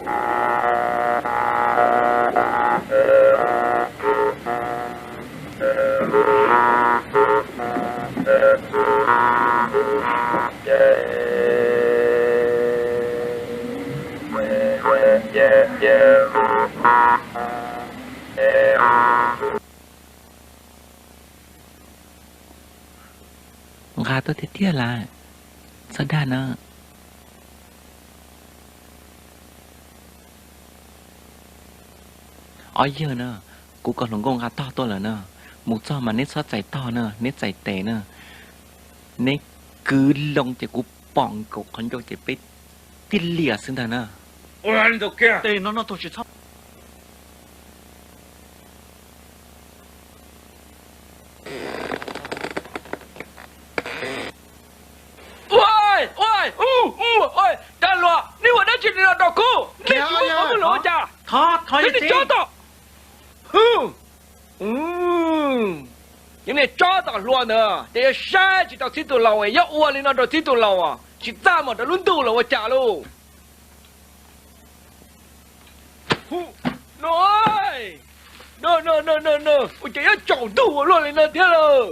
Nqa tuaj tiag tiag lawm, txhob dag na. Ob yawg na, kuv kom hluas nkauj nqa tog tuaj lawm na, mus txog mas neb txhob txais tog na, neb txais tes na, neb kwv loo ces kuv pom nkaus qhov ncauj ces peb tib liam xwb ntag na. Ua, ua, ua, dab hluas, neb ua dab tsi li no rau kuv? Neb tsis muab qhov muaj lus ua cas? Thov, thov, neb tsob tom. Cov niag tsob tom hluas ntawd ces yuav saib tsis tau txhib tus laus, yuav ua li no rau txhib tus laus tsis txaj muag rau lub ntuj los ua cas lauj. No, no, no, no, no, ua cas yuav tsaus ntuj ua luaj li no thiab lauj?